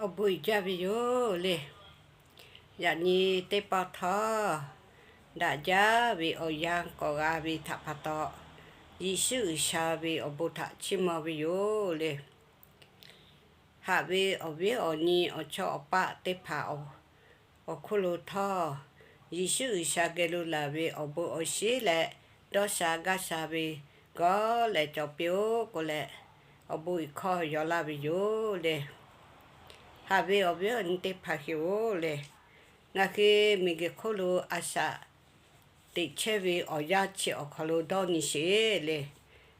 Awˬ bon uiˍ jaˇ ve yoˬ le. Yaꞈ nyi teˇ pawˆ htawˇ, daꞈ jaˇ ve awˬ yanˇ k'awꞈ g'a ve htaꞈ pa taw, Yeˍsuˆ G'uiˬsha ve awˬ bon htaꞈ chiˇ mvuh ve yoˬ le. Haꞈ ve awˬ viˉ awˬ nyi awˬ chawˇ awˬ paˆ teˇ hpaˍ awˬ hk'oˆ lo htawˇ, Yeˍsuˆ G'uiˬsha geh lo laˬ ve awˬ bon awˬ shinˉ leh dawˇ sha gaˇ sha ve gawˇ leh cawˬ piˇ-oˆ k'oˆ leh, awˬ bon iˍ hkawˇ yaw laˇ ve yoˬ le. Haꞈ ve awˬ viˉ awˬ nyi teˇ hpaˍ hk'e-oˬ le, ngaˬ hui miˬguiˬ hk'oˆ lo a shaꞈ teꞈ chehˇ ve awˬ yanˇ chi awˬ hk'aw lo dawˇ nyi sheˍ le.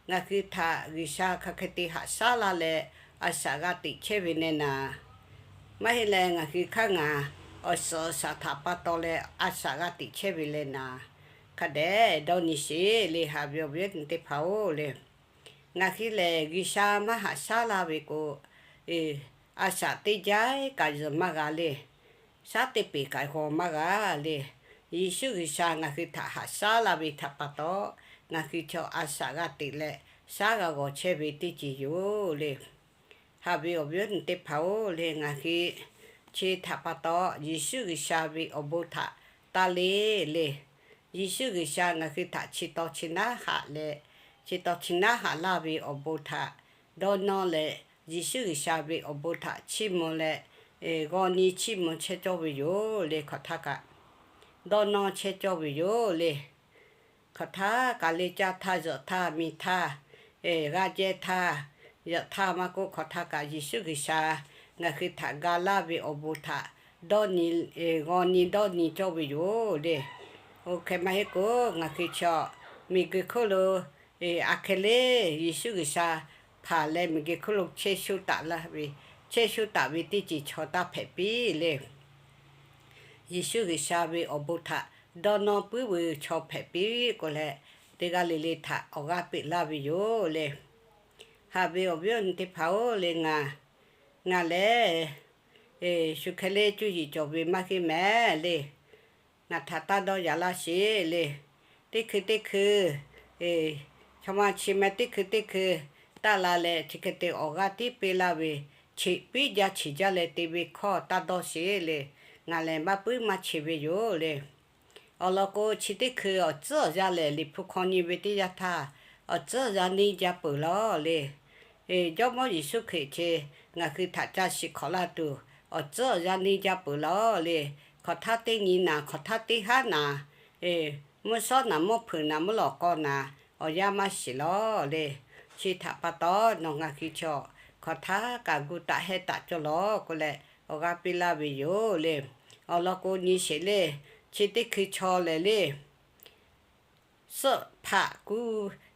Ngaˬ hui htaꞈ G'uiˬsha hk'aˬ hk'e te haꞈ shaˉ laˇ leh a shaꞈ g'a teꞈ chehˇ ve neh naˍ, maˇ heˆ leh ngaˬ hui hk'aˇ ngaˬ awˬ suhˍ awˬ shaˍ htaꞈ pa taw leh a shaꞈ g'a teꞈ chehˇ ve leh naˍ, hk'a dehꞈ dawˇ nyi sheˍ le. Haꞈ ve awˬ viˉ awˬ nyi teˇ hpaˍ-oˬ le, ngaˬ hui lehˬ G'uiˬsha maˇ haꞈ shaˉ laˇ ve k'o, a shaꞈ teˇ jaˇ kaꞈ zuhˬ maˇ g'a le. Shaˉ teˇ peˍ kaꞈ g'awˬ maˇ g'a le. Yeˍsuˆ G'uiˬsha ngaˬ hui htaꞈ haꞈ shaˉ laˇ ve htaꞈ pa taw, ngaˬ hui chaw a shaꞈ g'a teꞈ leh shaˉ g'a g'awˬ chehˇ ve teˇ ceuˬ yoˬ le. Haꞈ ve awˬ viˉ awˬ nyi teˇ hpaˍ-oˬ le, ngaˬ hui chi htaꞈ pa taw Yeˍsuˆ G'uiˬsha ve awˬ bon htaꞈ taˇ le le. Yeˍsuˆ G'uiˬsha ngaˬ hui htaꞈ chi taw chi naˉ haꞈ leh, chi taw chi naˉ haꞈ laˇ ve awˬ bon htaꞈ dawˇ nawˇ leh, Yeˍsuˆ G'uiˬsha ve awˬ bon htaꞈ chiˇ mvuh leh, g'aw nyi chiˇ mvuh chehˇ cawˇ ve yoˬ le. Hk'aˬ htaˇ kaꞈ dawˇ nawˇ chehˇ cawˇ ve yoˬ le. Hk'aˬ htaˇ kaꞈ le, caˇ htaˇ, zuhꞈ htaˇ, miˬ htaˇ, g'aˇ jehˇ htaˇ, yaꞈ htaˇ maˇ k'oˆ, hk'aˬ htaˇ kaꞈ Yeˍsuˆ G'uiˬsha ngaˬ hui htaꞈ ga laˇ ve awˬ bon htaꞈ dawˇ nyi, g'aw nyi dawˇ nyi cawˇ ve yoˬ le. Oˇ hk'e maˇ heˆ k'o, ngaˬ hui chaw miˬguiˬ hk'oˆ lo aˬ hk'e le, Yeˍsuˆ G'uiˬsha hpanˍ leh miˬguiˬ hk'oˆ lo chehˇ shuˉ taˍ laˇ ve, chehˇ shuˉ taˍ ve teˇ ceuˬ chaw taˇ hpehꞈ piˇ le. Yeˍsuˆ G'uiˬsha ve awˬ bon htaꞈ dawˇ nawˇ puiˉ ve chaw hpehꞈ piˇ k'oˆ leh, teˇ g'aˇ le le htaꞈ awˬ g'aˇ peꞈ laˇ ve yoˬ le. Haꞈ ve awˬ viˉ awˬ nyi teˇ hpaˍ-oˬ le, ngaˬ, ngaˬ lehˬ shu hk'e le cuˇ yiˍ cawˬ ve maˇ heˆ mehˍ le. Ngaˬ htaꞈ taˇ dawˇ yaꞈ laˇ sheˍ le. Teˇ hkui teˇ hkui, chaw ma chi meh teˇ hkui teˇ hkui taˇ la leh, chi hk'e te awˬ g'aˇ tiˉ peˇ laˇ ve, cheꞈ piˉ jaˇ cheꞈ jaˇ leh te ve hkawˇ taˇ dawˇ sheˍ le. Ngaˬ lehˬ maˇ puiˉ maˇ cheꞈ ve yoˬ le. Awˬ lawn k'o, chi teˇ hkui awˬ tcuhˉ awˬ yanˇ lehˬ, Liꞈ hpu hk'aw nyi ve teˇ yanˇ htaˇ, awˬ tcuhˉ awˬ yanˇ neˇ jaˇ peuˬ lawˬ le. Jawˇmawˇ Yeˍsuˆ Hkriꞈ chi ngaˬ hui htaꞈ ca shiˍ hk'awꞈ laˇ tuˬ, awˬ tcuhˉ awˬ yanˇ neˇ jaˇ peuˬ lawˬ le. Hk'aˬ htaˇ teˇ nyi naˍ, hk'aˬ htaˇ teˇ haˉ naˍ, mvuhˇ shawˉ naˍ, mvuhˇ hpeuꞈ naˍ, mvuhˇ lawꞈ k'aw naˍ, awˬ yanˇ maˇ shiˍ lawˬ le. Chi htaꞈ pa taw, nawˬ ngaˬ hui chaw hk'aˬ htaˇ kaꞈ gu taꞈ heh taˍ cawˇ lawˬ k'oˆ leh, awˬ g'aˇ piˇ laˇ ve yoˬ le. Awˬ lawn k'o, nyi sheˍ le. Chi teˇ hkui chaw lehˬ le, suhˆ hpaꞈ ku,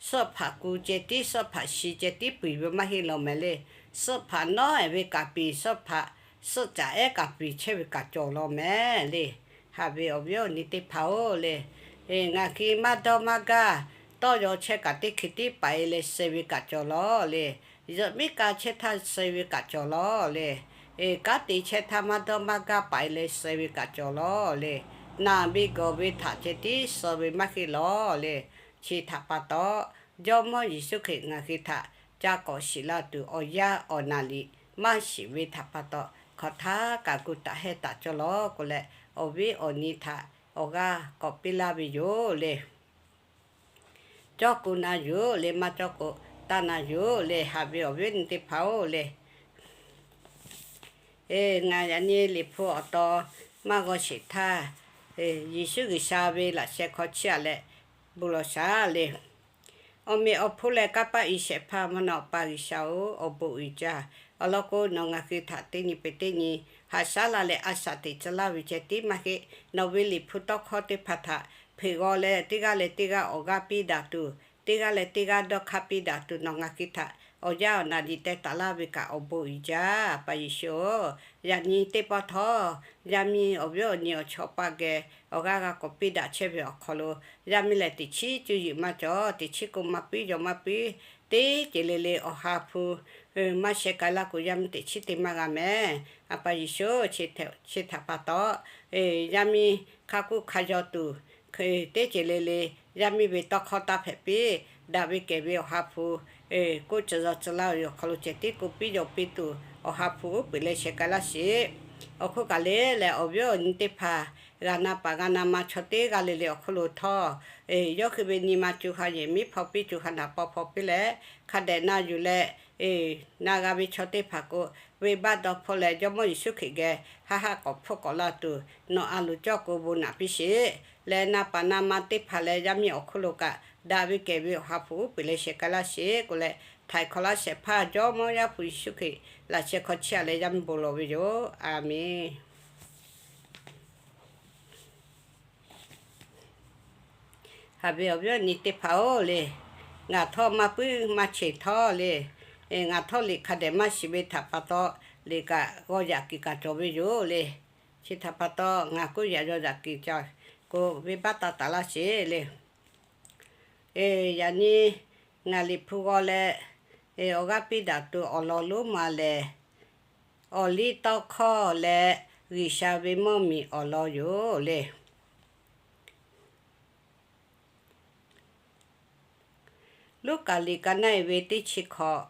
suhˆ hpaꞈ ku ceh tiˉ, suhˆ hpaꞈ shi ceh tiˉ piˍ ve maˇ heˆ lawˬ mehˍ le. Suhˆ hpaꞈ nawˉ ehˍ ve kaꞈ piˍ, suhˆ hpaꞈ suhˆ caꞈ ehˉ kaꞈ piˍ chehˇ ve kaꞈ cawˬ lawˬ mehˍ le. Haꞈ ve awˬ viˉ awˬ nyi teˇ hpaˍ-oˬ le, ngaˬ hui maˇ dawˇ maˇ gaˇ, tawˇ yaw chehˇ kaꞈ teˇ hkui tiˉ paˍ e leh suh ve kaꞈ cawˬ lawˬ le. Zuhꞈ miˉ ka chehˇ htaˇ suh ve kaꞈ cawˬ lawˬ le. Kanˉ te chehˇ htaˇ maˇ dawˇ maˇ gaˇ paˍ e leh suh ve kaꞈ cawˬ lawˬ le. Naˬ ve gawˬ ve htaꞈ ceh tiˉ suh ve maˇ heˆ lawˬ le. Chi htaꞈ pa taw, Jawˇmawˇ Yeˍsuˆ Hkriꞈ ngaˬ hui htaꞈ ca k'awꞈ shiˍ la tuˬ, awˬ yanˇ awˬ naˍ riˍ maˇ shiˍ ve htaꞈ pa taw, hk'aˬ htaˇ kaꞈ gu taꞈ heh taˍ cawˇ lawˬ k'oˆ leh, awˬ viˉ awˬ nyi htaꞈ awˬ g'aˇ k'awꞈ piˇ laˇ ve yoˬ le. Cawˇ k'o na yoˬ le, maˇ cawˇ k'o taˇ na yoˬ le. Haꞈ ve awˬ viˉ awˬ nyi teˇ hpaˍ-oˬ le, ngaˬ yaꞈ nyi Liꞈ hpu awˬ taw maˇ g'aw sheˍ htaˇ, Yeˍsuˆ G'uiˬsha ve laꞈ sheh hk'aw chiˇ aꞈ leh bon lawˬ shaˍ le. Awˬ meꞈ awˬ hponˇ leh kanˇ paˆ uiˍ shehˍ hpaˇ mvuhˇ naw pa G'uiˬsha-oˬ, awˬ bon uiˍ jaˇ. Awˬ lawn k'o, nawˬ ngaˬ hui htaꞈ teˇ nyi peuˬ teˇ nyi haꞈ shaˉ la leh a shaꞈ teꞈ tcuh laˇ ve ceh tiˉ maˇ heˆ. Nawˬ ve Liꞈ hpu tawˇ hkawˇ teˇ hpaˍ htaꞈ hpeꞈ g'aw leh, teˇ g'aˇ leh teˇ g'aˇ awˬ g'aˇ piˇ daꞈ tuˬ, teˇ g'aˇ leh teˇ g'aˇ dawˇ hk'aˇ piˇ daꞈ tuˬ, nawˬ ngaˬ hui htaꞈ awˬ yanˇ awˬ naˍ riˍ teh taˍ laˇ ve kaꞈ awˬ bon uiˍ jaˇ. Pa Yeˍsuˆ-oˬ, yaꞈ nyi teˇ pawˆ htawˇ, yaˇ miˇ awˬ viˉ awˬ nyi awˬ chawˇ paˆ geh awˬ g'aˇ g'a k'awꞈ piˇ daꞈ chehˇ ve awˬ hk'aw lo, yaˇ miˇ lehˬ teꞈ chiˉ cuˇ yiˍ maˇ cawˬ, teꞈ chiˉ k'o maˇ puiˉ yaw maˇ puiˉ, teˇ ceuˬ le le awˬ ha hpu maˇ sheh k'ai laˇ k'o, yaˇ miˇ teꞈ chiˉ te maˇ g'a mehˍ. A pa Yeˍsuˆ, chi htaꞈ pa taw, yaˇ miˇ hk'a k'oˆ hk'a yaw tuˬ, teˇ ceuˬ le le yaˇ miˇ ve tawˇ hkawˇ taˇ hpehꞈ piˇ. Daꞈ ve kehˬ ve awˬ ha hpu k'oˆ tcuh yaw tcuh laˇ ve awˬ hk'aw lo ceh tiˉ k'oˆ piˇ yaw piˇ tuˬ, awˬ ha hpu uˉ peunˍ leh sheh k'ai laˇ sheˍ. Awˬ hk'oˆ kaꞈ le lehˬ, awˬ viˉ awˬ nyi teˇ hpaˍ, g'a na paˍ g'a na ma chaw teˇ g'aˇ le le awˬ hk'oˆ lo htawˇ, yawˇ hui ve nyi ma co ha yehˬ miˉ hpaw piˇ co ha naˍ paw hpaw piˇ leh, hk'a dehꞈ na yuˬ leh, na g'a ve chaw teˇ hpaˍ k'o, venˇbaˆ dawˇ hpfuhˆ leh Jawˇmawˇ Yeˍsuˆ Hkriꞈ geh haˆ haˆ k'awꞈ hpfuhˆ k'awꞈ la tuˬ, nawˬ a loˍ cawˇ k'o bon naꞈ piˇ sheˍ. Leh na paˍ na ma teˇ hpaˍ leh yaˇ miˇ awˬ hk'oˆ lo kaꞈ daꞈ ve kehˬ ve awˬ ha hpu uˉ peunˍ leh sheh k'ai laˇ sheˍ k'oˆ leh, htaiˍ hk'awꞈ laˇ shehˍ hpaˇ Jawˇmawˇ Yaˇ hpu Yeˍsuˆ Hkriꞈ laꞈ sheh hk'aw chehˇ a leh yaˇ miˇ bon lawˬ ve yoˬ. A menˬ. Haꞈ ve awˬ viˉ awˬ nyi teˇ hpaˍ-oˬ le, ngaˬ htawˇ maˇ puiˉ maˇ cheˬ htawˇ le, ngaˬ htawˇ liꞈ hk'a dehꞈ maˇ shiˍ ve htaꞈ pa taw, liꞈ kaꞈ g'aw yaꞈ kiˬ kaꞈ cawˬ ve yoˬ le. Chi htaꞈ pa taw ngaˬ k'oˆ yaꞈ yaw yaꞈ kiˬ ca k'o, venˇbaˆ taˇ taˍ laˇ sheˍ le. Yaꞈ nyi ngaˬ liꞈ hpu g'aw leh awˬ g'aˇ piˇ daꞈ tuˬ awˬ lawn lonˉ ma lehˬ, awˬ liˇ tawˇ hkawˇ leh G'uiˬsha ve mvuhˇmiˬ awˬ lawn yoˬ le. Luˉkaꞈ liꞈ ka naˆ-e ve teˇ chi hkawꞈ,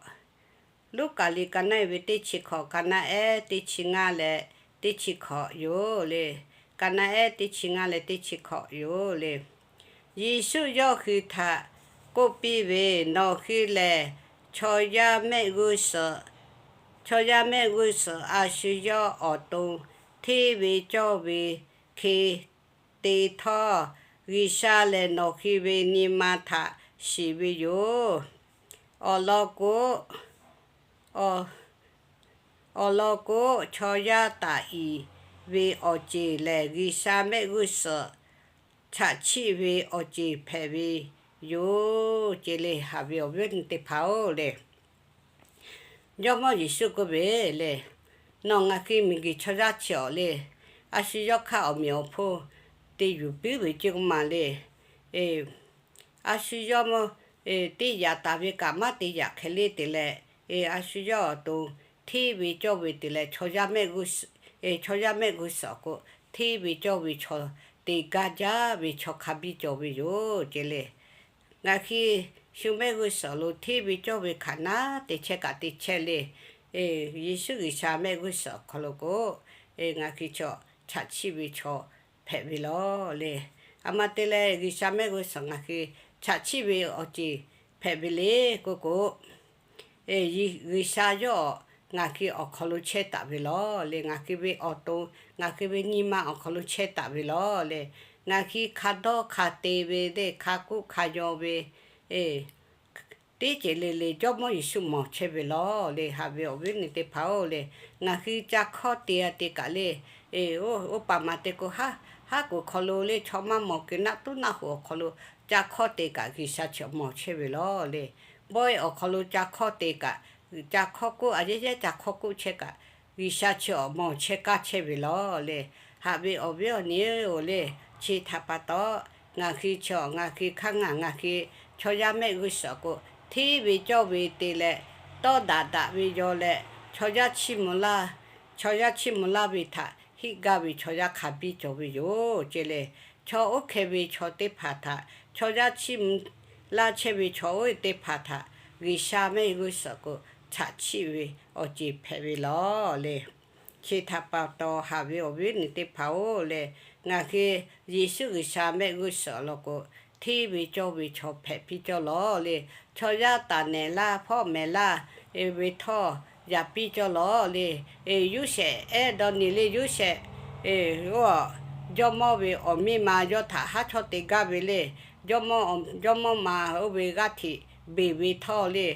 Luˉkaꞈ liꞈ ka naˆ-e ve teˇ chi hkawꞈ, ka naˆ ehˉ teˇ chi ngaˇ leh teˇ chi hkawꞈ yoˬ le. Ka naˆ ehˉ teˇ chi ngaˇ leh teˇ chi hkawꞈ yoˬ le. Yeˍsuˆ yawˇ hui htaꞈ k'oˆ piˇ ve, Nawˬ hui lehˬ chaw yaˇ mehˆ g'uˇ suhˍ, chaw yaˇ mehˆ g'uˇ suhˍ a shu yawˇ awˬ to hteˇ ve cawˇ ve hk'e te htawˇ, G'uiˬsha lehˬ nawˬ hui ve nyi ma htaꞈ shiˍ ve yoˬ. Awˬ lawn k'o, awˬ lawn k'o, chaw yaˇ taˍ iˍ ve awˬ ceˬ lehˬ, G'uiˬsha mehˆ g'uˇ suhˍ chaꞈ chiˆ ve awˬ ceˬ hpehꞈ ve yoˬ ce le. Haꞈ ve awˬ viˉ awˬ nyi teˇ hpaˍ-oˬ le, Jawˇmawˇ Yeˍsuˆ k'oˆ ve le, Nawˬ ngaˬ hui miˬguiˬ chaw yaˇ chi awˬ le, a shu yawˇ hk'aˇ awˬ meꞈ awˬ hponˇ te yuˬ puiˉ ve ceˇ k'oˆ ma le. A shu yawˇ teˇ yaꞈ taˍ ve kaꞈ maˇ te yaꞈ hk'e le te leh, a shu yawˇ awˬ to hteˇ ve cawˇ ve te leh, chaw yaˇ mehˆ g'uˇ suhˍ k'o, hteˇ ve cawˇ ve chaw te gaˇ jaˇ ve chaw hk'a biˇ cawˬ ve yoˬ ce le. Ngaˬ hui shu mehˆ g'uˇ suhˍ lo hteˇ ve cawˇ ve hk'aˬ naˉ te chehˇ kaꞈ te chehˇ le. Yeˍsuˆ G'uiˬsha mehˆ g'uˇ suhˍ awˬ hk'aw lo k'o, ngaˬ hui chaw chaꞈ chiˆ ve chaw hpehꞈ ve lawˬ le. A ma te leh G'uiˬsha mehˆ g'uˇ suhˍ ngaˬ hui chaꞈ chiˆ ve awˬ ceˬ hpehꞈ ve le k'oˆ k'o, G'uiˬsha yawˇ ngaˬ hui awˬ hk'aw lo chehˇ taˍ ve lawˬ le. Ngaˬ hui ve awˬ to, ngaˬ hui ve nyi ma awˬ hk'aw lo chehˇ taˍ ve lawˬ le. Ngaˬ hui hk'a dawˇ hk'a te ve le, hk'a k'oˆ hk'a yaw ve teˇ ceuˬ le le Jawˇmawˇ Yeˍsuˆ mawˬ chehˇ ve lawˬ le. Haꞈ ve awˬ viˉ awˬ nyi teˇ hpaˍ-oˬ le, ngaˬ hui ca hkawˇ te a te kaꞈ le, oˇ paˍ maˍ te k'o, haˉ k'oˍ hk'aw lo le chaw maˇ mawˬ kuiˬ naˆ tuˉ naˆ hoꞈ awˬ hk'aw lo ca hkawˇ te kaꞈ G'uiˬsha chi awˬ mawˬ chehˇ ve lawˬ le. Bawehˇ awˬ hk'aw lo ca hkawˇ te kaꞈ, ca hkawˇ k'oˆ a yehˉ yehˉ ca hkawˇ k'oˆ chehˇ kaꞈ, G'uiˬsha chi awˬ mawˬ chehˇ kaˇ chehˇ ve lawˬ le. Haꞈ ve awˬ viˉ awˬ nyi-oˬ le, chi htaꞈ pa taw, ngaˬ hui chi awˬ ngaˬ hui hk'aˇ ngaˬ ngaˬ hui chaw yaˇ mehˆ g'uˇ suhˍ k'o, hteˇ ve cawˇ ve te leh, tawˇ daꞈ daꞈ ve yaw leh, chaw yaˇ chiˇ mvuh laˇ, chaw yaˇ chiˇ mvuh laˇ ve htaꞈ hiˆ gaˇ ve chaw yaˇ hk'a biˇ cawˬ ve yoˬ ce le. Chaw oˇ hkeh ve chaw teˇ hpaˍ htaꞈ chaw yaˇ chiˇ mvuh laˇ chehˇ ve chaw oˇ ve teˇ hpaˍ htaꞈ G'uiˬsha mehˆ g'uˇ suhˍ k'o, chaꞈ chiˆ ve awˬ ceˬ hpehꞈ ve lawˬ le. Chi htaꞈ pa taw haꞈ ve awˬ viˉ awˬ nyi teˇ hpaˍ-oˬ le, ngaˬ hui Yeˍsuˆ G'uiˬsha mehˆ g'uˇ suhˍ law k'o, hteˇ ve cawˇ ve chaw hpehꞈ piˇ cawˇ lawˬ le. Chaw yaˇ taˍ nehˬ laˇ hpawˇ mehˍ laˇ ve htawˇ yaꞈ piˇ cawˇ lawˬ le. Yoˇsehꞈ ehˉ dawˇ nyi le, Yoˇsehꞈ, oˇ, jawˇmawˇ ve awˬ miˇ ma yawˇ htaꞈ haˉ chawˇ te gaˇ ve le. Jawˇmawˇ, jawˇmawˇ ma oˇ ve g'aˇ hteꞈ beˬ ve htawˇ le.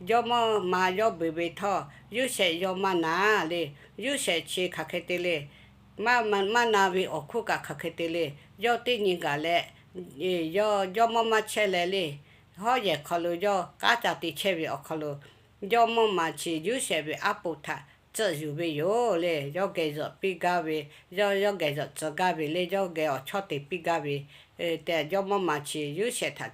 Jawˇmawˇ ma yawˇ beˬ ve htawˇ Yoˇsehꞈ yawˇ maˇ na le. Yoˇsehꞈ chi hk'aˬ hk'e te le, maˇ na ve awˬ hk'oˆ kaꞈ hk'aˬ hk'e te le, yawˇ teˇ nyi gaˬ leh, yawˇ jawˇmawˇ maˇ chehˇ leh le, hawˉ yehˬ hk'aw lo yawˇ k'aˉ ca te chehˇ ve awˬ hk'aw lo, jawˇmawˇ ma chi Yoˇsehꞈ ve aˉ poꞈ htaꞈ tcuhˆ yuˬ ve yoˬ le. Yawˇ geh zuhꞈ piˇ gaˇ ve, yawˇ, yawˇ geh zuhꞈ tcuh gaˇ ve le, yawˇ geh awˬ chawˇ te piˇ gaˇ ve tehꞈ jawˇmawˇ ma chi Yoˇsehꞈ htaꞈ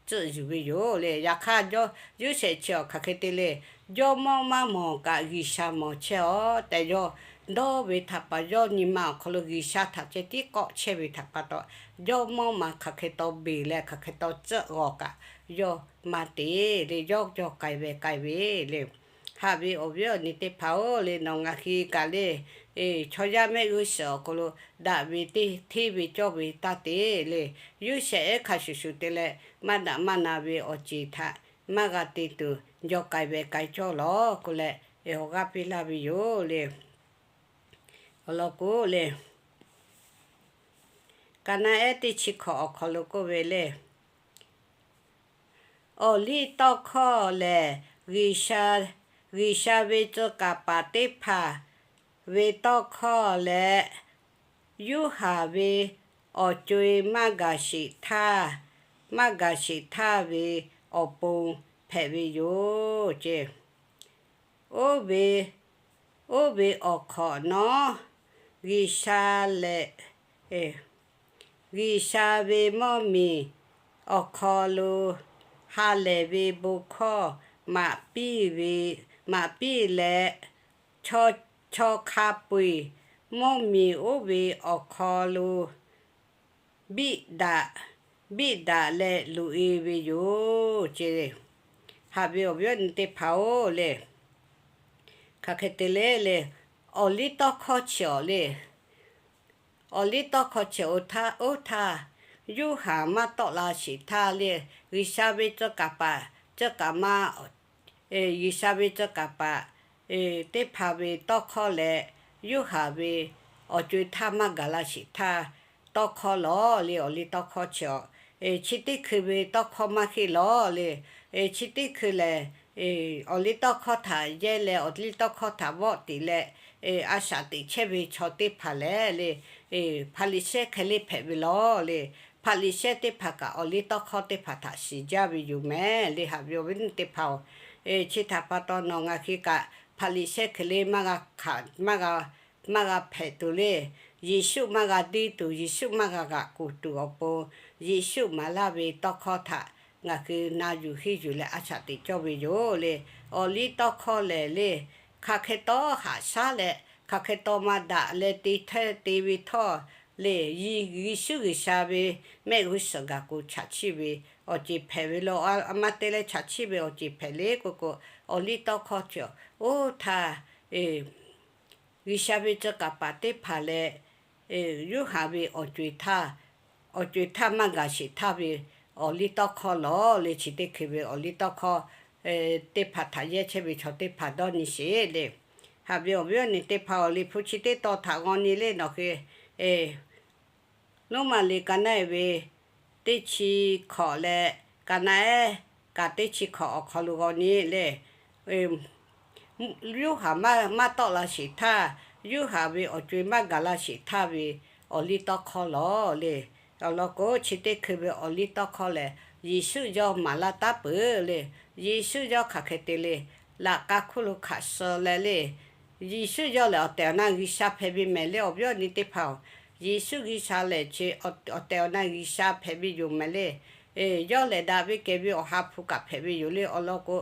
tcuhˆ yuˬ ve yoˬ le. Yaꞈ hk'aˇ, Yoˇsehꞈ chi awˬ hk'aˬ hk'e te le, jawˇmawˇ maˇ mawˬ kaꞈ G'uiˬsha mawˬ chehˇ-aˬ tehꞈ yawˇ dawˇ ve htaꞈ pa yawˇ nyi ma awˬ hk'aw lo G'uiˬsha htaꞈ ceh tiˉ k'awˆ chehˇ ve htaꞈ pa taw, jawˇmawˇ ma hk'aˬ hk'e taw beˬ leh hk'aˬ hk'e taw tcuhˆ g'awˬ kaꞈ yawˇ maˇ te le. Yawˇ yawˇ k'ai ve k'ai ve le. Haꞈ ve awˬ viˉ awˬ nyi teˇ hpaˍ-oˬ le, nawˬ ngaˬ hui kaꞈ le, chaw yaˇ mehˆ g'uˇ suhˍ awˬ hk'aw lo daꞈ ve teˇ hteˇ ve cawˇ ve taˇ te le. Yawˇ shehˍ ehˉ hk'a shuˍ shuˍ te leh maˇ daꞈ maˇ na ve awˬ ceˬ htaꞈ maˇ g'a te tuˬ, jaw k'ai ve k'ai cawˇ lawˬ k'oˆ leh, awˬ g'aˇ piˇ laˇ ve yoˬ le. Awˬ lawn k'o le, ka naˆ ehˉ teˇ chi hkawꞈ awˬ hk'aw lo k'oˆ ve le, awˬ liˇ tawˇ hkawˇ lehˬ, G'uiˬsha, G'uiˬsha ve tcuh kaˍ paˍ teˇ hpaˍ ve tawˇ hkawˇ leh, Yoˇhanˬ ve awˬ co-e maˇ gaˬ sheˍ htaˇ, maˇ gaˬ sheˍ htaˇ ve awˬ pon hpehꞈ ve yoˬ ce. Oˇ ve, oˇ ve awˬ hk'awꞈ nawˉ, G'uiˬsha lehˬ, G'uiˬsha ve mvuhˇmiˬ awˬ hk'aw lo ha lehˬ ve bon hkawˇ maꞈ piˇ ve, maꞈ piˇ leh, chaw, chaw hk'a peu-eˬ mvuhˇmiˬ oˇ ve awˬ hk'aw lo biˆ daꞈ, biˆ daꞈ leh loꞈ-e ve yoˬ ce. Haꞈ ve awˬ viˉ awˬ nyi teˇ hpaˍ-oˬ le, hk'aˬ hk'e te le le, awˬ liˇ tawˇ hkawˇ chi awˬ le, awˬ liˇ tawˇ hkawˇ chi oˇ htaˇ, oˇ htaˇ, Yoˇhanˬ maˇ tawˆ la sheˍ htaˇ le, G'uiˬsha ve tcuh kaˍ paˍ, tcuh kaˍ ma, G'uiˬsha ve tcuh kaˍ paˍ teˇ hpaˍ ve tawˇ hkawˇ leh, Yoˇhanˬ ve awˬ co-e htaˇ maˇ gaˬ la sheˍ htaˇ tawˇ hkawˇ lawˬ le, awˬ liˇ tawˇ hkawˇ chi awˬ, chi teˇ hkui ve tawˇ hkawˇ maˇ heˆ lawˬ le. Chi teˇ hkui lehˬ, awˬ liˇ tawˇ hkawˇ htaꞈ yehˇ leh awˬ liˇ tawˇ hkawˇ htaꞈ vawˆ tiˍ leh, a shaꞈ teꞈ chehˇ ve chaw teˇ hpaˍ lehˬ le, Hpaˍriˍsehˇ hk'e le hpehꞈ ve lawˬ le. Hpaˍriˍsehˇ teˇ hpaˍ kaꞈ awˬ liˇ tawˇ hkawˇ teˇ hpaˍ htaꞈ shiˍ jaˇ ve yoˬ mehˍ le, haꞈ ve awˬ viˉ teˇ hpaˍ-oˬ. Chi htaꞈ pa taw nawˬ ngaˬ hui kaꞈ Hpaˍriˍsehˇ hk'e le maˇ g'a hpehꞈ tuˬ le, Yeˍsuˆ maˇ g'a deˇ tuˬ, Yeˍsuˆ maˇ g'a g'aꞈ kuˬ tuˬ awˬ pon, Yeˍsuˆ maˍ laˇ ve tawˇ hkawˇ htaꞈ ngaˬ hui na yuˬ henˇ yuˬ leh a shaꞈ teꞈ cawˇ ve yoˬ le. Awˬ liˇ tawˇ hkawˇ lehˬ le, hk'aˬ hk'e taw haꞈ shaˉ leh hk'aˬ hk'e taw maˇ daꞈ leh te htehˇ te ve htawˇ le, Yeˍsuˆ G'uiˬsha ve mehˆ g'uˇ suhˍ gaˬ k'o chaꞈ chiˇ ve awˬ ceˬ hpehꞈ ve lawˬ. A ma te leh chaꞈ chiˇ ve awˬ ceˬ hpehꞈ le k'oˆ k'o, awˬ liˇ tawˇ hkawˇ chi oˇ htaˇ, G'uiˬsha ve tcuh kaˍ paˍ teˇ hpaˍ leh Yoˇhanˬ ve awˬ co-e htaˇ, awˬ co-e htaˇ maˇ gaˬ sheˍ htaˇ ve awˬ liˇ tawˇ hkawˇ lawˬ le. Chi teˇ hkui ve awˬ liˇ tawˇ hkawˇ teˇ hpaˍ htaꞈ yehˇ chehˇ ve chaw teˇ hpaˍ dawˇ nyi sheˍ le. Haꞈ ve awˬ viˉ awˬ nyi teˇ hpaˍ-oˬ, Liꞈ hpu chi teˇ tawn htaꞈ g'aw nyi le nawˬ hui, Roˉmaꞈ liꞈ ka naˆ ehˉ ve teˇ chi hkawꞈ leh ka naˆ ehˉ kaꞈ teˇ chi hkawꞈ awˬ hk'aw lo g'aw nyi le. Yoˇhanˬ maˇ, maˇ tawˆ la sheˍ htaˇ, Yoˇhanˬ ve awˬ co-e maˇ gaˬ la sheˍ htaˇ ve awˬ liˇ tawˇ hkawˇ lawˬ le. Awˬ lawn k'o, chi teˇ hkui ve awˬ liˇ tawˇ hkawˇ lehˬ, Yeˍsuˆ yawˇ maˍ laˇ taˉ peuˬ le. Yeˍsuˆ yawˇ hk'aˬ hk'e te le, laꞈ ka hkuˇ lo hkanˍ suh leh le, Yeˍsuˆ yawˇ lehˬ awˬ tehˬ awˬ na G'uiˬsha hpehꞈ ve mehˍ le, awˬ viˉ awˬ nyi teˇ hpaˍ-oˬ. Yeˍsuˆ G'uiˬsha lehˬ chi awˬ tehˬ awˬ na G'uiˬsha hpehꞈ ve yoˬ mehˍ le. Yawˇ lehˬ daꞈ ve kehˬ ve Awˬ ha hpu kaꞈ hpehꞈ ve yoˬ le. Awˬ lawn k'o,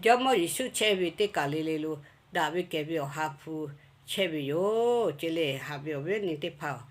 Jawˇmawˇ Yeˍsuˆ chehˇ ve teˇ kaˬ le le lo daꞈ ve kehˬ ve Awˬ ha hpu chehˇ ve yoˬ ce le. Haꞈ ve awˬ viˉ awˬ nyi teˇ hpaˍ-oˬ,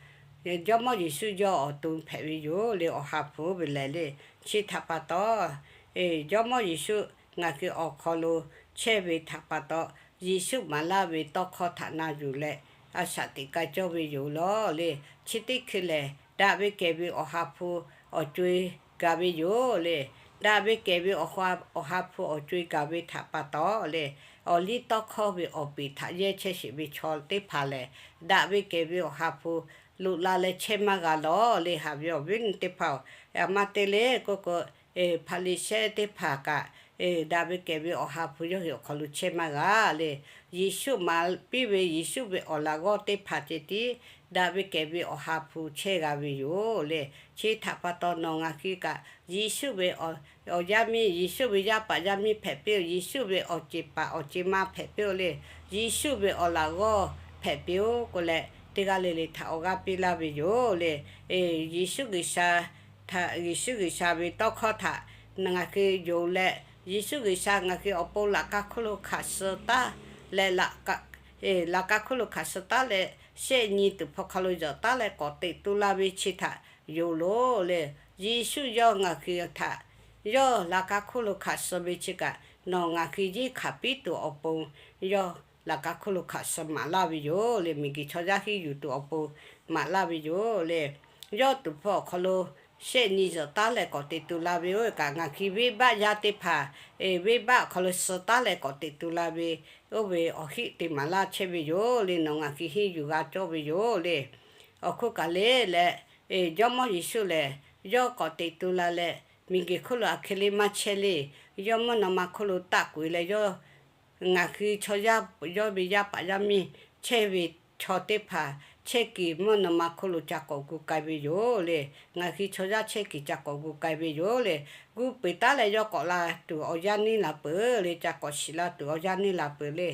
Jawˇmawˇ Yeˍsuˆ yawˇ awˬ to hpehꞈ ve yoˬ le, Awˬ ha hpu ve lehˬ le. Chi htaꞈ pa taw, Jawˇmawˇ Yeˍsuˆ ngaˬ hui awˬ hk'aw lo chehˇ ve htaꞈ pa taw, Yeˍsuˆ maˍ laˇ ve tawˇ hkawˇ htaꞈ na yuˬ leh a shaꞈ teꞈ k'ai cawˇ ve yoˬ lawˬ le. Chi teˇ hkui lehˬ, daꞈ ve kehˬ ve Awˬ ha hpu awˬ co-e gaˬ ve yoˬ le. Daꞈ ve kehˬ ve Awˬ ha hpu awˬ co-e gaˬ ve htaꞈ pa taw le, awˬ liˇ tawˇ hkawˇ ve awˬ peˍ htaꞈ yehˇ chehˇ sheˍ ve chaw teˇ hpaˍ lehˬ, daꞈ ve kehˬ ve Awˬ ha hpu loꞈ la leh chehˇ maˇ g'a lawˬ le. Haꞈ ve awˬ viˉ awˬ nyi teˇ hpaˍ-oˬ, a ma te le k'oˆ k'o, Hpaˍriˍsehˇ teˇ hpaˍ kaꞈ daꞈ ve kehˬ ve Awˬ ha hpu yawˇ hui awˬ hk'aw lo chehˇ maˇ g'a le. Yeˍsuˆ maˍ piˇ ve Yeˍsuˆ ve awˬ laꞈ g'awˇ teˇ hpaˍ ceh tiˉ daꞈ ve kehˬ ve Awˬ ha hpu chehˇ g'a ve yoˬ le. Chi htaꞈ pa taw nawˬ ngaˬ hui kaꞈ Yeˍsuˆ ve awˬ yaˇ miˇ, Yeˍsuˆ ve yaˇ paˍ yaˇ miˇ hpehꞈ piˇ-oˬ, Yeˍsuˆ ve awˬ ceˬ paˍ awˬ ceˬ ma hpehꞈ piˇ-oˬ le. Yeˍsuˆ ve awˬ laꞈ g'awˇ hpehꞈ piˇ-oˬ k'oˆ leh, teˇ g'aˇ le le htaꞈ awˬ g'aˇ piˇ laˇ ve yoˬ le. Yeˍsuˆ G'uiˬsha htaꞈ, Yeˍsuˆ G'uiˬsha ve tawˇ hkawˇ htaꞈ ngaˬ hui yonˍ leh, Yeˍsuˆ G'uiˬsha ngaˬ hui awˬ pon laꞈ ka hkuˇ lo hkanˍ suh taˉ leh, laꞈ ka hkuˇ lo hkanˍ suh taˉ leh, shehˆ nyi tuˬ hpaw hk'aw lo yawˬ taˉ leh k'awꞈ teꞈ tu la ve chi htaꞈ yonˍ loˬ le. Yeˍsuˆ yawˇ ngaˬ hui htaꞈ yawˇ laꞈ ka hkuˇ lo hkanˍ suh ve chi kaꞈ, nawˬ ngaˬ hui yeˇ hkanˍ piˇ tuˬ awˬ pon, yawˇ laꞈ ka hkuˇ lo hkanˍ suh maˍ laˇ ve yoˬ le. Miˬguiˬ chaw yaˇ henˇ yuˬ tuˬ awˬ pon maˍ laˇ ve yoˬ le. Yawˇ tuˍ hpfuh awˬ hk'aw lo shehˆ nyi zuhꞈ taˉ leh k'awꞈ teꞈ tu la ve oˇ ve kaꞈ, ngaˬ hui venˇbaˆ yaˇ teˇ hpaˍ venˇbaˆ awˬ hk'aw lo suh taˉ leh k'awꞈ teꞈ tu la ve, oˇ ve awˬ heˆ te maˍ laˇ chehˇ ve yoˬ le. Nawˬ ngaˬ hui henˇ yuˬ g'a cawˇ ve yoˬ le. Awˬ hk'oˆ kaꞈ le leh, Jawˇmawˇ Yeˍsuˆ lehˬ, yawˇ k'awꞈ teꞈ tu la leh, miˬguiˬ hk'oˆ lo aˬ hk'e le maˇ chehˇ le. Yawˇ mvuhˇ naw ma hk'oˆ lo taˆ k'oꞈ e leh, yawˇ ngaˬ hui chaw yaˇ, yawˇ ve yaˇ paˍ yaˇ miˇ chehˇ ve chaw teˇ hpaˍ chehˇ kuiˬ mvuhˇ naw ma hk'oˆ lo ca k'awꞈ gu k'ai ve yoˬ le. Ngaˬ hui chaw yaˇ chehˇ kuiˬ ca k'awꞈ gu k'ai ve yoˬ le. Gu peuˬ taˉ leh yawˇ k'awꞈ la tuˬ awˬ yanˇ neˇ la peuˬ le. Ca k'awꞈ shiˍ la tuˬ awˬ yanˇ neˇ la peuˬ le.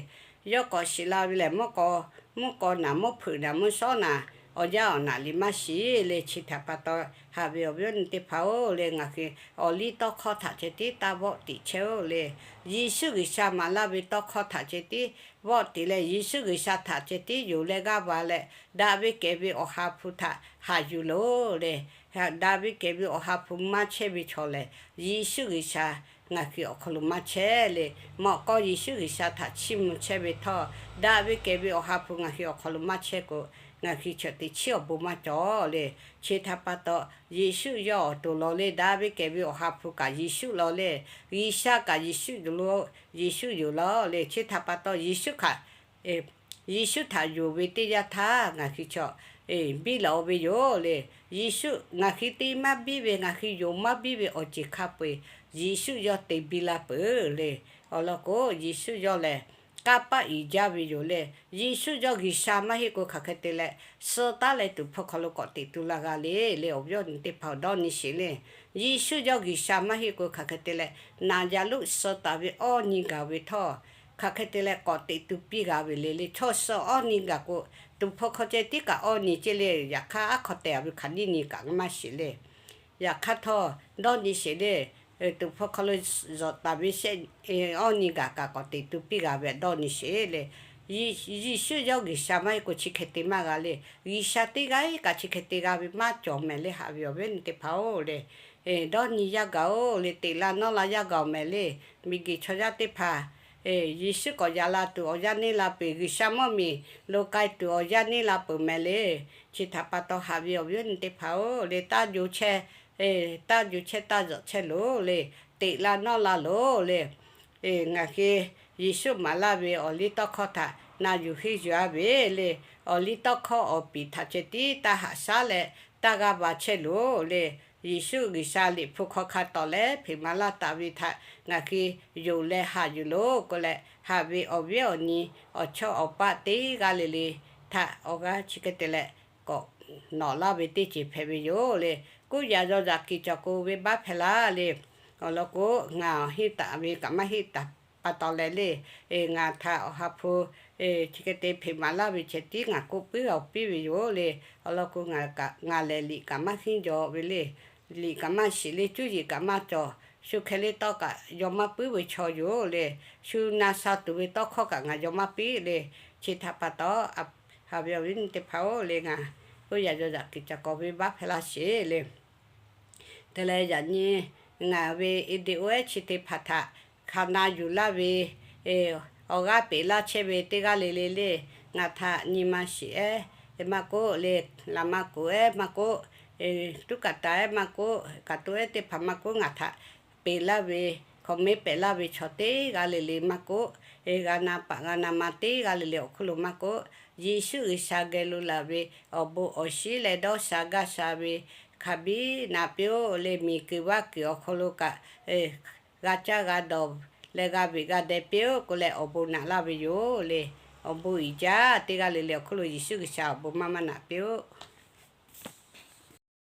Yawˇ k'awꞈ shiˍ la ve lehˬ, mvuhˇ kaw, mvuhˇ kaw naˍ, mvuhˇ hpeuꞈ naˍ, mvuhˇ shawˉ naˍ, awˬ yanˇ awˬ naˍ liꞈ maˇ shiˍ le. Chi htaꞈ pa taw, haꞈ ve awˬ viˉ awˬ nyi teˇ hpaˍ-oˬ le, ngaˬ hui awˬ liˇ tawˇ hkawˇ htaꞈ ceh tiˉ taˇ vawˆ tiꞈ chehˇ-oˬ le. Yeˍsuˆ G'uiˬsha maˍ laˇ ve tawˇ hkawˇ htaꞈ ceh tiˉ vawˆ tiꞈ leh, Yeˍsuˆ G'uiˬsha htaꞈ ceh tiˉ yonˍ leh g'aˇ va leh, daꞈ ve kehˬ ve Awˬ ha hpu htaꞈ haꞈ yuˬ loˬ le. Daꞈ ve kehˬ ve Awˬ ha hpu maˇ chehˇ ve chaw lehˬ, Yeˍsuˆ G'uiˬsha ngaˬ hui awˬ hk'aw lo maˇ chehˇ le. Mawꞈ k'aw Yeˍsuˆ G'uiˬsha htaꞈ chiˇ mvuh chehˇ ve htawˇ, daꞈ ve kehˬ ve Awˬ ha hpu ngaˬ hui awˬ hk'aw lo maˇ chehˇ k'o, ngaˬ hui chaw teꞈ chiˉ awˬ bon maˇ cawˬ le. Chi htaꞈ pa taw, Yeˍsuˆ yawˇ awˬ to law le. Daꞈ ve kehˬ ve Awˬ ha hpu kaꞈ Yeˍsuˆ law le. G'uiˬsha kaꞈ Yeˍsuˆ yoˬ lo, Yeˍsuˆ yoˬ law le. Chi htaꞈ pa taw, Yeˍsuˆ htaꞈ, Yeˍsuˆ htaꞈ yonˍ ve teˇ yanˇ htaˇ ngaˬ hui chaw biˇ laˬ-o ve yoˬ le. Yeˍsuˆ ngaˬ hui te maˇ biˇ ve, ngaˬ hui yonˍ maˇ biˇ ve awˬ ceuˬ hk'a peu-eˬ Yeˍsuˆ yawˇ te biˇ laˇ peuˬ le. Awˬ lawn k'o, Yeˍsuˆ yawˇ lehˬ kanˇ paˆ uiˍ jaˇ ve yoˬ le. Yeˍsuˆ yawˇ G'uiˬsha maˇ heˆ k'o, hk'aˬ hk'e te leh suh taˉ leh tuˍ hpfuh hk'aw lo k'awꞈ teꞈ tu la g'a le le. Awˬ viˉ awˬ nyi teˇ hpaˍ-oˬ, dawˇ nyi sheˍ le. Yeˍsuˆ yawˇ G'uiˬsha maˇ heˆ k'o, hk'aˬ hk'e te leh naˍ yaꞈ luˆ suh taˍ ve awˇ nyi gaˬ ve htawˇ, hk'aˬ hk'e te leh k'awꞈ teꞈ tu piˇ g'a ve le le. Chaw suh awˇ nyi gaˬ k'o, tuˍ hpfuh hk'aw ceh tiˉ kaꞈ awˇ nyi ceˇ le. Yaꞈ hk'aˇ, aˉ hk'aw tehˬ ve hk'aˬ nyiˇ nyi kaꞈ maˇ shiˍ le. Yaꞈ hk'aˇ htawˇ, dawˇ nyi sheˍ le. Tuˍ hpfuh hk'aw lo zuhꞈ taˍ ve shehˆ awˇ nyi gaˬ kaꞈ k'awꞈ teꞈ tu piˇ g'a ve, dawˇ nyi sheˍ le. Yeˍsuˆ yawˇ G'uiˬsha maˇ heˆ k'o, chi hk'e te maˇ g'a le. G'uiˬsha teˇ g'aˇ kaꞈ chi hk'e te g'a ve maˇ cawˬ mehˍ le. Haꞈ ve awˬ viˉ awˬ nyi teˇ hpaˍ-oˬ le, dawˇ nyi yaˇ gaˬ-oˬ le. Teꞈ la nawˇ la yaˇ gaˬ-oˬ mehˍ le. Miˬguiˬ chaw yaˇ teˇ hpaˍ Yeˍsuˆ k'awꞈ yaꞈ la tuˬ awˬ yanˇ neˇ la peuˬ, G'uiˬsha mvuhˇmiˬ lo k'ai tuˬ awˬ yanˇ neˇ la peuˬ mehˍ le. Chi htaꞈ pa taw, haꞈ ve awˬ viˉ awˬ nyi teˇ hpaˍ-oˬ le, taˇ jo chehˇ, taˇ jo chehˇ, taˇ zuhꞈ chehˇ loˬ le. Teꞈ la nawˇ la loˬ le. Ngaˬ hui Yeˍsuˆ maˍ laˇ ve awˬ liˇ tawˇ hkawˇ htaꞈ na yuˬ henˇ yuˬ-a ve le. Awˬ liˇ tawˇ hkawˇ awˬ piˍ htaꞈ ceh tiˉ taˇ haꞈ shaˉ leh taˇ g'aˇ va chehˇ loˬ le. Yeˍsuˆ G'uiˬsha Liꞈ hpu hk'aw hk'a tawˍ leh hpeꞈ maˍ laˇ taˍ ve htaꞈ ngaˬ hui yonˍ leh haꞈ yuˬ loˬ k'oˆ leh, haꞈ ve awˬ viˉ awˬ nyi awˬ chawˇ awˬ paˆ teˇ g'aˇ le le htaꞈ awˬ g'aˇ chi hk'e te leh k'awꞈ nawꞈ laˇ ve teˇ ceuˬ hpehꞈ ve yoˬ le. Kuˇ yaꞈ yaw yaꞈ kiˬ cawˬ k'o, venˇbaˆ hpehꞈ laˇ le. Awˬ lawn k'o, ngaˬ henˇ taˍ ve kaꞈ maˇ heˆ taˍ pa taw leh le, ngaˬ htaꞈ Awˬ ha hpu chi hk'e te hpeꞈ maˍ laˇ ve ceh tiˉ ngaˬ k'oˆ puiˉ g'a piˇ ve yoˬ le. Awˬ lawn k'o, ngaˬ lehˬ liꞈ kaꞈ maˇ henˇ jaw ve le. Liꞈ kaꞈ maˇ shiˍ le, cuˇ yiˍ kaꞈ maˇ cawˬ. Shu hkeh le tawˇ kaꞈ yaw maˇ puiˉ ve chaw yoˬ le. Shu na sha tuˬ ve tawˇ hkawˇ kaꞈ ngaˬ yaw maˇ piˇ le. Chi htaꞈ pa taw, haꞈ ve awˬ viˉ awˬ nyi teˇ hpaˍ-oˬ le, ngaˬ kuˇ yaꞈ yaw yaꞈ kiˬ cawˬ k'o, venˇbaˆ hpehꞈ laˇ sheˍ le. Te leh yaꞈ nyi ngaˬ ve video ehˉ chi teˇ hpaˍ htaꞈ hk'a na yuˬ laˇ ve, awˬ g'aˇ peꞈ laˇ chehˇ ve teˇ g'aˇ le le le, ngaˬ htaꞈ nyi ma shiˍ ehˉ maˇ k'oˆ le, laꞈ ma kuˬ ehˉ maˇ k'oˆ, tuˉ kaꞈ taˍ ehˉ maˇ k'oˆ, kaꞈ to ehˉ teˇ hpaˍ maˇ k'oˆ, ngaˬ htaꞈ peꞈ laˇ ve, comment pehꞈ laˇ ve chaw teˇ g'aˇ le le maˇ k'oˆ, g'a na paˍ g'a na ma teˇ g'aˇ le le awˬ hk'oˆ lo maˇ k'oˆ, Yeˍsuˆ G'uiˬsha geh lo laˬ ve awˬ bon awˬ shinˉ leh dawˇ sha gaˇ sha ve hk'a biˉ naꞈ piˇ-oˆ le. Miˬ kuiˬ vaˇ kuiˬ awˬ hk'aw lo kaꞈ g'a caˇ g'a dawˬ leh g'a veꞈ g'a deh piˇ-oˆ k'oˆ leh awˬ bon naꞈ laˇ ve yoˬ le. Awˬ bon uiˍ jaˇ. Teˇ g'aˇ le le awˬ hk'oˆ lo Yeˍsuˆ G'uiˬsha awˬ bon maˇ maˇ naꞈ piˇ-oˆ.